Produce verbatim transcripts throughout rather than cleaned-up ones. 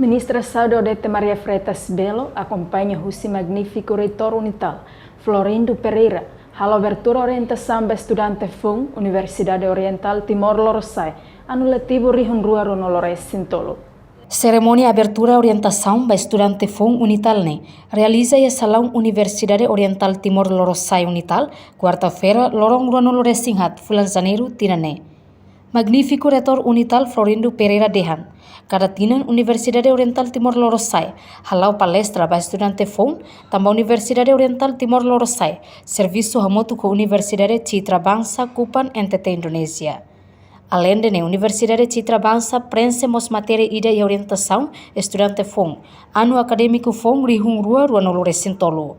Ministra Saúde Odete Maria Freitas Belo akompaña husi Magnífiku Reitór UNITAL, Florindo Pereira, halo abertura orientasaun ba estudante foun Universidade Orientál Timor Lorosa'e, anu letivu rihun rua ruanulu resin tolu. Serimónia abertura orientasaun ba estudante foun UNITAL ne'e realiza iha salaun Universidade Orientál Timor Lorosa'e UNITAL, kuarta-feira, loron ruanulu resin haat fulan Janeiru tinan ne'e. Magnífiku Reitór UNITAL Florindo Pereira dehan, kada tinan Universidade Orientál Timor Lorosa'e hala'o palestra ba estudante foun, tanba Universidade Orientál Timor Lorosa'e servisu hamutuk ho Universidade Citra Bangsa Kupang N T T Indonézia. Aleinde ne'e, Universidade Citra Bangsa prenxe mós matéria ida iha orientasaun estudante foun, anu akadémiku foun rihun rua ruanulu resin tolu.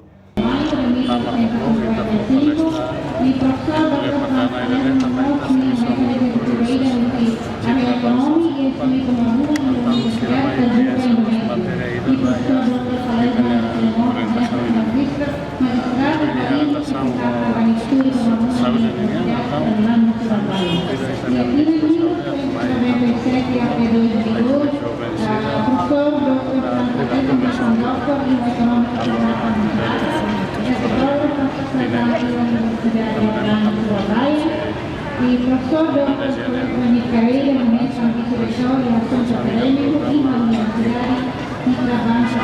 E profesór doutór Antônio Pereira, ministru vice-reitór de asuntu akadémiku iha Universidade Citra Bangsa,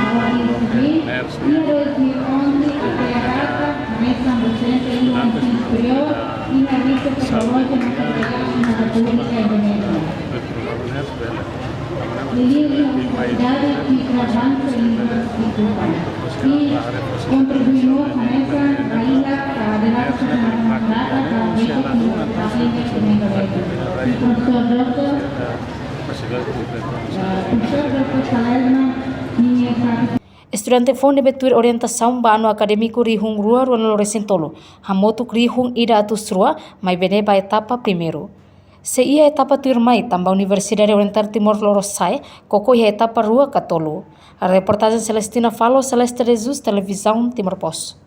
I S B, iha dois mil e onze até à data, hanesan dosente iha ensinu superiór, iha rede pedagójika materiál iha Repúblika Indonézia. Liuliu iha Universidade Citra Bangsa University Kupang. I kontribui mós hanesan ba iha, ah, data semana passada, ba Universidade Indonézia. I profesór doutór, ah, profesór doutór Salerma, ninia parte. Estudante foun ne'ebé tuir orientasaun ba anu akadémiku rihun rua ruanulu resin tolu, hamutuk rihun ida atus rua, maibé ne'e ba etapa primeiru. Sei iha etapa tuirmai, tanba Universidade Orientál Timor Lorosa'e koko iha etapa rua ka tolu. Reportajen Celestina Falo, Celeste de Jesus, Televizaun Timor Post.